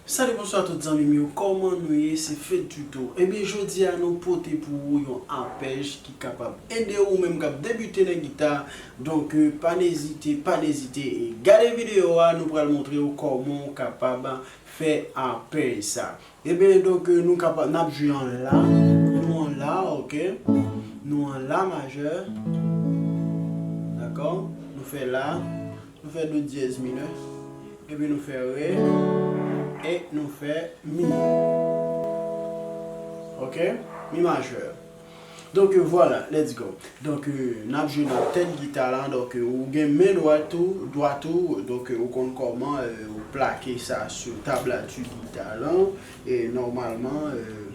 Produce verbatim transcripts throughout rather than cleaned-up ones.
Salut, bonswa tout zanmi m yo, kòman nou ye? Se Fed Tuto. Ebyen, jodi a nou pote pou ou yon apèj ki kapab ede ou menm k ap debite nan gita. Donk, euh, pa n ezite, pa n ezite e gade videyo a, nou pral montre w kòman w kapab fè apèj sa. Ebyen, donk, euh, nou kapab, n ap jwe an la, nou an la, ok? Nou an la majè, dakò? Nou fè la, nou fè do dyèz minè, epi nou fè re, e nou fè mi. Ok? Mi majè. Donk, euh, vwala, let's go. Donk, euh, n ap jwe nan tèt gita la. Donk, euh, ou gen men dwat tou, dwat tou. Donk, euh, ou konn kòman, euh, ou plake sa sou tablati gita la. E nòmalman, euh,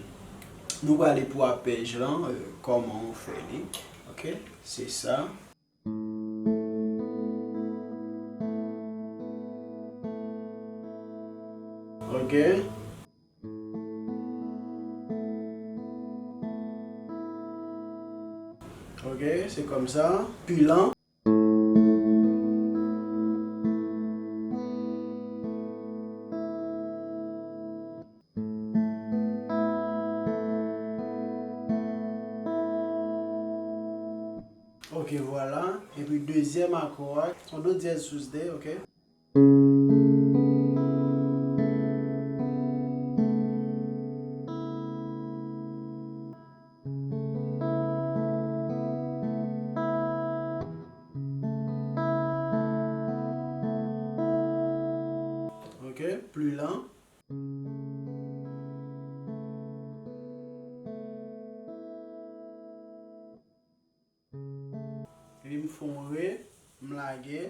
nou prale pou apèj lan, euh, kòman ou fè li. Ok? Se sa. Ok. Ok, se kòmsa. Pi lan. Ok, vwala. Epi dezyèm akò a, se yon do dyèz sous de, ok? Ok, pli lan. Epi m fè yon re, m lage.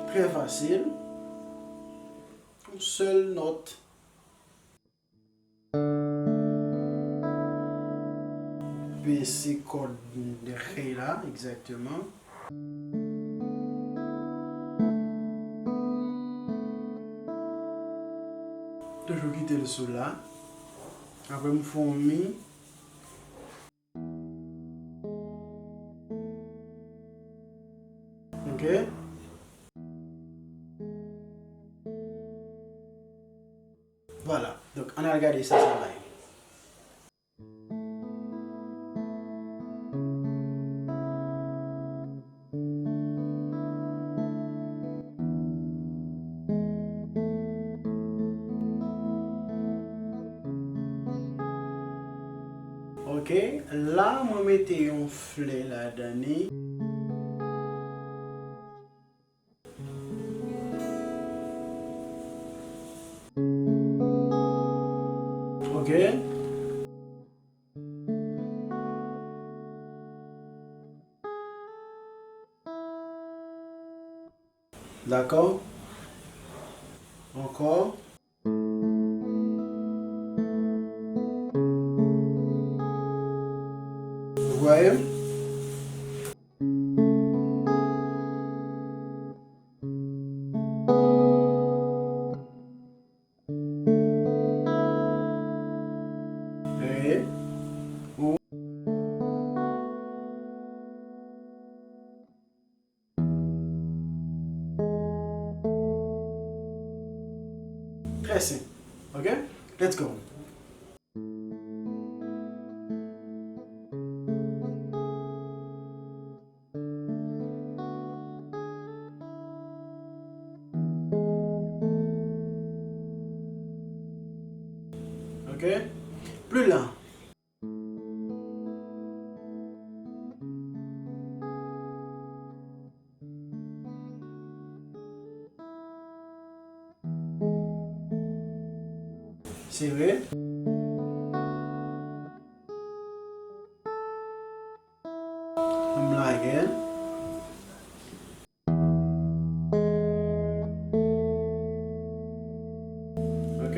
Trè fasil. Yon sèl nòt. Bese kòd re la, egzakteman. Toujou kite l sou la. Apre m fè yon mi. Ok. Vwala. Donk, ann al gade sa sa bay. Ok, la mwen mete yon flè ladan li. Ok. Dakò. Ankò. Vous voyez? E ou. Trè senp. Ok? Let's go. Ok? Pli lan. Sere. M lage. Ok.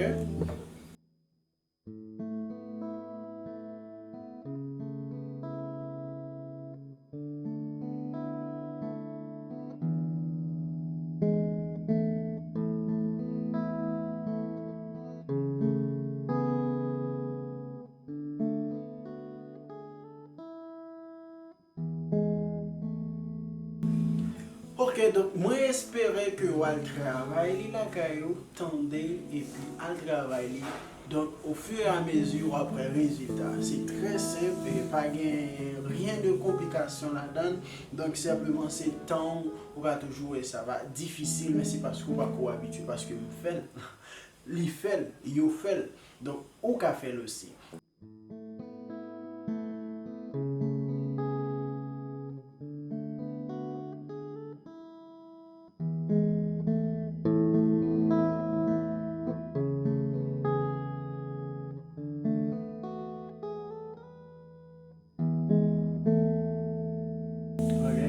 Ok, donk mwen espere ke w al travay li lakay ou, tande l epi al travay li. Donk, au fur et à mesure, w ap wè rezilta. Se trè senp, e pa gen rien de konplikasyon ladan l. Donk, senpleman, se tan w, ou ka toujou wè sa va difisil, men se paske w pako abitye, paske m fè l, li fè l, yo fè l. Donk, ou ka fè l osi. Ok?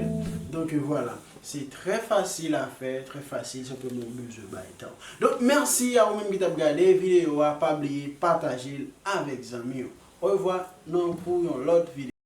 Donk, vwala. Se trè fasil a fè, trè fasil, senpleman ou bezwen bay tan. Donk, mèsi a ou menm ki t ap gade videyo a. Pa bliye pataje l avèk zanmi w. Orevwa, nan pou yon lòt videyo.